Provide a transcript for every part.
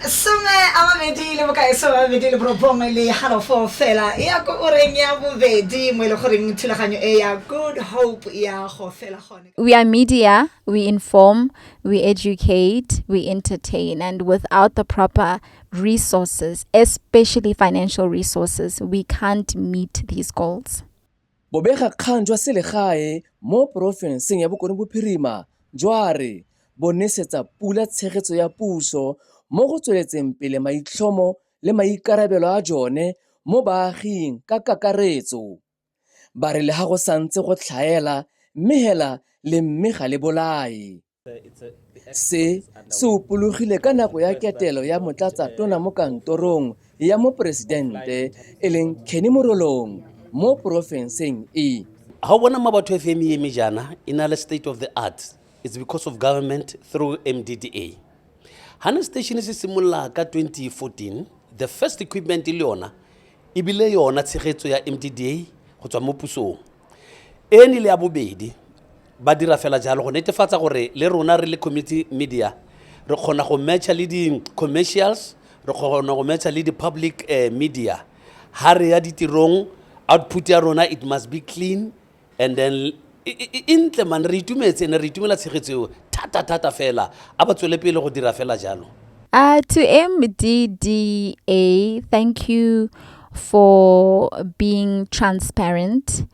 29 le halofo fela ya ko oreng ya bobedi mo e le goreng thulaganyo e ya Good Hope ya go fela gone. We are media, we inform, we educate, we entertain, and without the proper resources, especially financial resources, we can't meet these goals. Bobegakgang jwa selegae mo porofenseng ya Bokone Bophirima jwa re bo nesetsa pula tshegetso ya puso mo go tsweletseng pele maitlhomo le maikarabelo a jone mo baaging ka kakaretso. Ba re le ga go santse go tlhaela mme hela lemme ga le bolae. Se se upologile ka nako ya ketelo ya motlatsatona mo kantorong ya moporesidente e leng Kenny Morolong mo porofenseng e. Ga o bona Mmabatho FM e eme jaana e na le state of the art, it's because of government through MDDA. Ga ne station se simolola ka 2014, the first equipment e le yona ebile yona tshegetso ya MDDA go tswa mo pusong. E ne le ya bobedi ba dira fela jalo go netefatsa gore le rona re le community media re kgona go matcha le di-commercials, re kgona go matcha le di-public media. Ha re ya ditirong, output ya rona it must be clean and then e ntle man. Re itumetse ne re itumela tshegetso eo thata thata fela, a ba tswele pele go dira fela jalo. To MDDA, thank you for being transparent.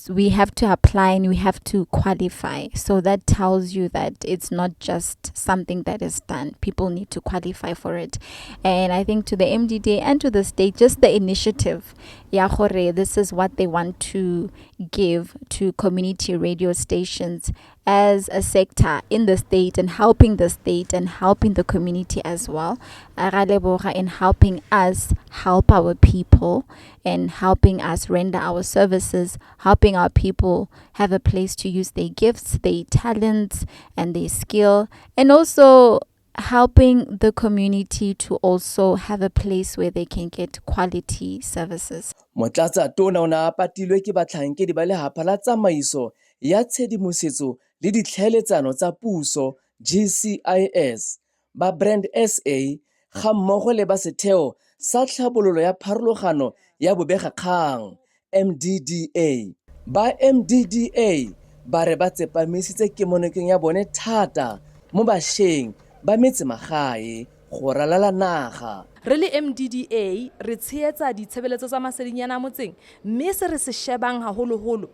We have to apply and we have to qualify. So that tells you that it's not just something that is done. People need to qualify for it. And I think to the MDDA and to the state, just the initiative, ya gore, this is what they want to give to community radio stations as a sector in the state and helping the state and helping the community as well. Ra leboga in helping us help our people and helping us render our services, helping our people have a place to use their gifts, their talents, and their skill, and also helping the community to also have a place where they can get quality services. Motlatsa tona o ne a patilwe ke batlhankedi ba Lefapha la Tsamaiso ya Tshedimosetso le Ditlhaeletsano tsa Puso GCIS, ba Brand SA gammogo le ba Setheo sa Tlhabololo ya Pharologano ya Bobegakgang MDDA. Ba MDDA ba re ba tsepamisitse kemonokeng ya bone thata mo bašweng ba metsemagae go ralala naga. Re le MDDA re tshehetsa ditshebeletso tsa masedinyana a motseng, mme se re se shebang haholoholo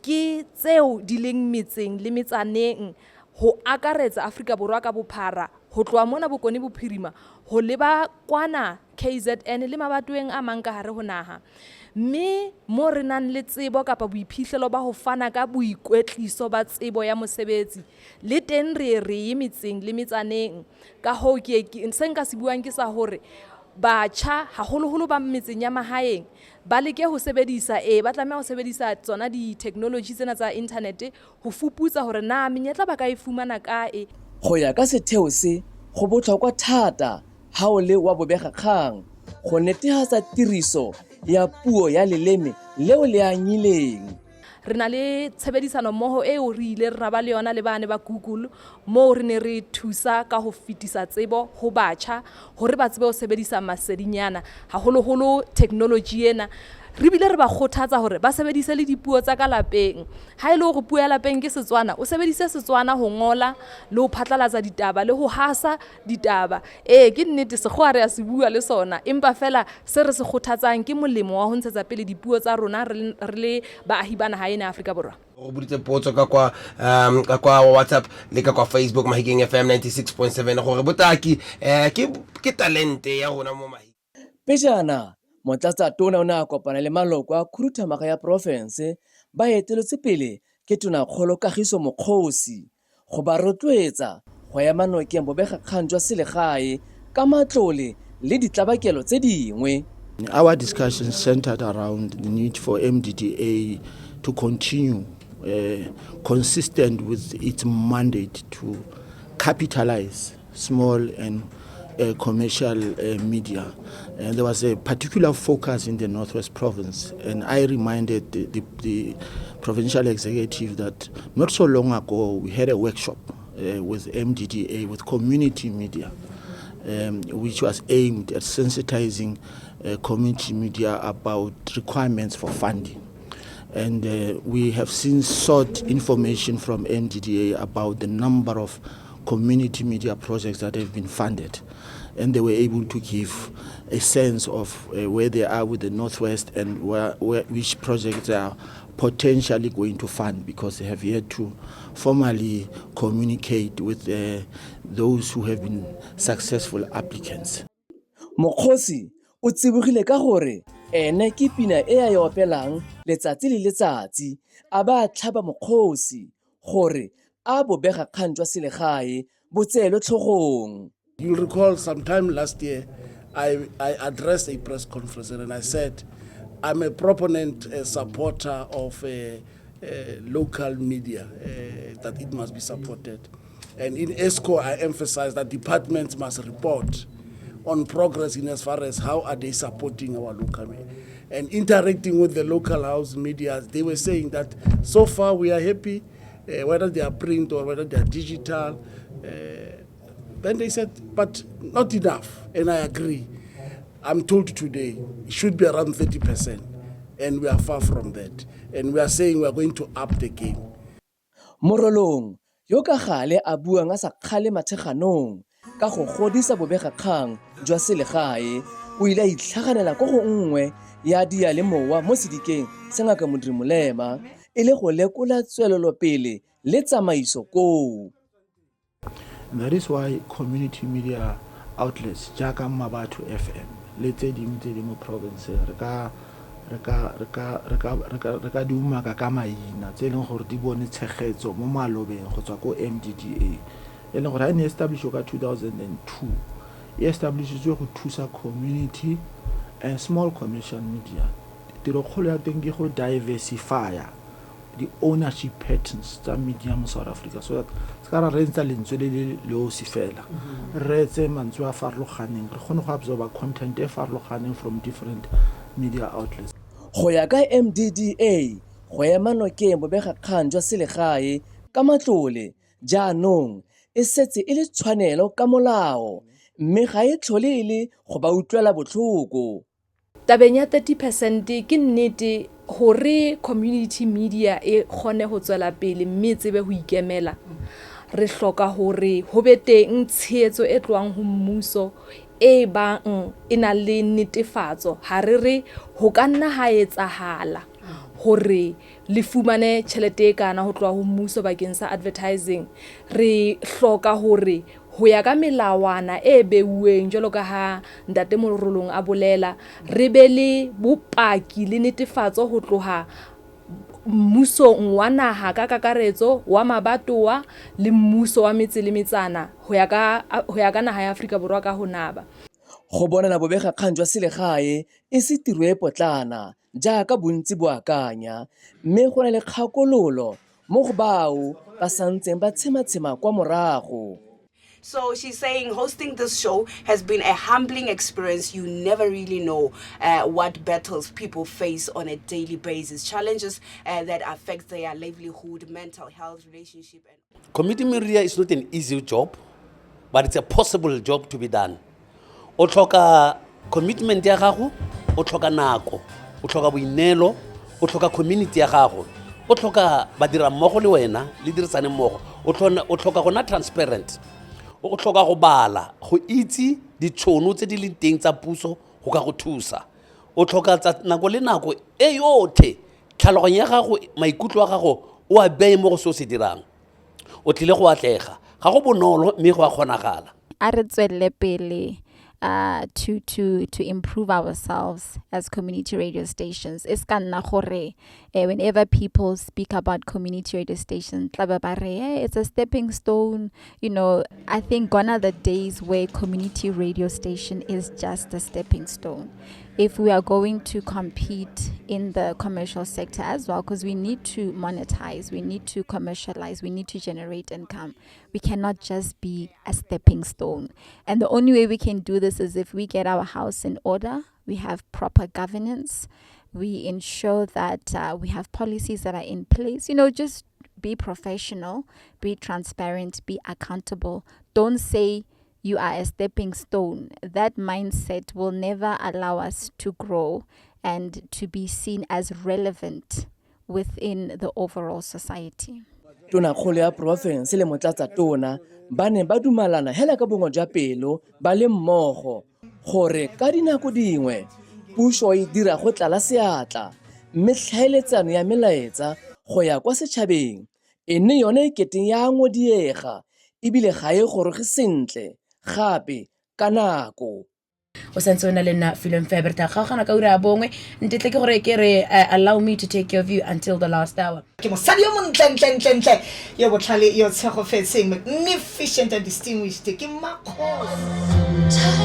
ke tseo di leng metseng le metsaneng ho akaretsa Afrika Borwa ka bophara, ho tloha mona Bokone Bophirima ho leba kwana KZN le mabatoweng a mang ka hare ho naha. Mme mo re nang le tsebo kapa boiphihlelo ba ho fana ka boikwetliso ba tsebo ya mosebetsi, le teng re re ye metseng le metsaneng. Ka hoo ke se nka se buang ke sa hore batjha haholoholo ba metseng ya mahaeng ba leke ho sebedisa, ee, ba tlameha ho sebedisa tsona di-technology tsena tsa internet ho fuputsa hore na menyetla ba ka e fumana kae. Go ya ka setheo se, go botlhokwa thata ha o le wa bobegakgang go netefatsa tiriso ya puo ya leleme leo le anyileng. Re na le tshebedisano mmoho eo re ile ra ba le yona le bane ba Google, moo re ne re thusa ka ho fetisa tsebo ho batjha hore ba tsebe ho sebedisa masedinyana, haholoholo technology ena. Re bile re ba kgothatsa hore ba sebedise le dipuo tsa ka lapeng. Ha e le hore puo ya lapeng ke Setswana, o sebedise Setswana ho ngola le ho phatlalatsa ditaba le ho hasa ditaba. Ee, ke nnete Sekgowa re a se bua le sona, empa fela se re se kgothatsang ke molemo wa ho ntshetsa pele dipuo tsa rona re le baahi ba naha ena ya Afrika Borwa. Go boditse potso ka kwa WhatsApp le ka kwa Facebook, Mahikeng FM 96.7, gore botaki ke talente ya rona mo Mahikeng. Pejana motlatsa tona o ne a kopana le maloko a khuduthamaga ya porofense ba eteletswe pele ke tonakgolo Kagiso Mokgosi go ba rotloetsa go ema nokeng bobegakgang jwa selegae ka matlole le ditlabakelo tse dingwe. Our discussion centered around the need for MDDA to continue consistent with its mandate to capitalize small and commercial media. And there was a particular focus in the Northwest Province, and I reminded the provincial executive that not so long ago we had a workshop with MDDA, with community media. which was aimed at sensitizing community media about requirements for funding. And we have since sought information from MDDA about the number of community media projects that have been funded. And they were able to give a sense of where they are with the Northwest and which projects they are potentially going to fund, because they have yet to formally communicate with those who have been successful applicants. Mokgosi o tsibogile ka gore ene ke pina e a e opelang letsatsi le letsatsi a ba a tlhaba mokgosi gore a bobegakgang jwa selegae bo tseelwe tlhogong. You'll recall sometime last year, I addressed a press conference and I said, I'm a proponent, a supporter of local media, that it must be supported. And in EXCO, I emphasize that departments must report on progress in as far as how are they supporting our local media. And interacting with the local house media, they were saying that so far we are happy, whether they are print or whether they are digital. Then they said, but not enough, and I agree. I'm told today it should be around 30%, and we are far from that. And we are saying we are going to up the game. Morolong, yo ka gale a buang a sa kgale matheganong ka go godisa bobegakgang jwa selegae, o ile a itlhaganela ko go nngwe ya diyalemowa mo sedikeng sa Ngaka Modiri Molema e le go lekola tswelelopele le tsamaiso koo. That is why community media outlets jaaka Mmabatho FM le tse dingwe tse di mo province re ka di umaka ka maina, tse e leng gore di bone tshegetso mo malobeng go tswa ko MDDA, e leng gore ga e ne establishwe ka 2002, e establishitswe go thusa community and small commercial media. Tirokgolo ya teng ke go diversifya di-ownership patterns tsa media mo South Africa, so that se ka ra reetsa lentswe le le leosi fela, re reetse mantswe a farologaneng, re kgone go absorba content e farologaneng from different media outlets. Go ya ka MDDA, go ema nokeng bobegakgang jwa selegae ka matlole jaanong e setse e le tshwanelo ka molao mme ga e tlhole e le go ba utlwela botlhoko. Tabeng ya 30%, ke nnete hore community media e kgone ho tswela pele mme e tsebe ho ikemela, re hloka hore ho be teng tshehetso e tlohang ho mmuso e bang e na le netefatso. Ha re re ho ka nna ha etsahala hore le fumane tjhelete e kana ho tloha ho mmuso bakeng sa advertising, re hloka hore ho ya ka melawana e beuweng, jwalo ka ha ntate Morolong a bolela, re be le bopaki le netefatso ho tloha mmusong wa naha ka kakaretso, wa mabatowa le mmuso wa metse le metsana ho ya ka naha ya Afrika Borwa ka ho naba. Go bonala bobegakgang jwa selegae e se tiro e potlana jaaka bontsi bo akanya mme go na le kgakololo mo go bao ba santseng ba tshematshema kwa morago. So she's saying hosting this show has been a humbling experience. You never really know what battles people face on a daily basis, challenges that affect their livelihood, mental health, relationship. And Community media is not an easy job, but it's a possible job to be done. O tlhoka commitment ya gago, o tlhoka nako, o tlhoka boineelo, o tlhoka community ya gago, o tlhoka badirammogo le wena le dirisane mmogo, o tlhoka go nna transparent, o tlhoka go bala, go itse ditšhono tse di leng teng tsa puso go ka go thusa. O tlhoka tsa nako le nako e yotlhe tlhaloganyo ya gago, maikutlo a gago o a beye mo go se o se dirang, o tlile go atlega. Ga go bonolo mme go a kgonagala. A re tswelele pele to improve ourselves as community radio stations. E ska nna gore whenever people speak about community radio stations, tla be ba re, "Hey, it's a stepping stone." I think gone are the days where community radio station is just a stepping stone. If we are going to compete in the commercial sector as well, because we need to monetize, we need to commercialize, we need to generate income. We cannot just be a stepping stone. And the only way we can do this is if we get our house in order, we have proper governance, we ensure that we have policies that are in place. Just be professional, be transparent, be accountable. Don't say you are a stepping stone. That mindset will never allow us to grow and to be seen as relevant within the overall society. Tonakgolo ya porofense le motlatsatona ba ne ba dumalana hela ka bongwe jwa pelo ba le mmogo gore ka dinako dingwe puso e dira go tlala seatla mme tlhaeletsano ya melaetsa go ya kwa setšhabeng e nne yone e keteng ya ngodiega ebile ga e goroge sentle gape ka nako. O santse o na le nna Filwe Mfebe, re tla kgaogana ka ura ya bongwe. Ntetle ke gore ke re allow me to take care of you until the last hour. Ke mosadi yo montlentle-ntlentle, yo botlhale, yo tshegofetseng, magnificent and distinguished. Ke Mmakgosi.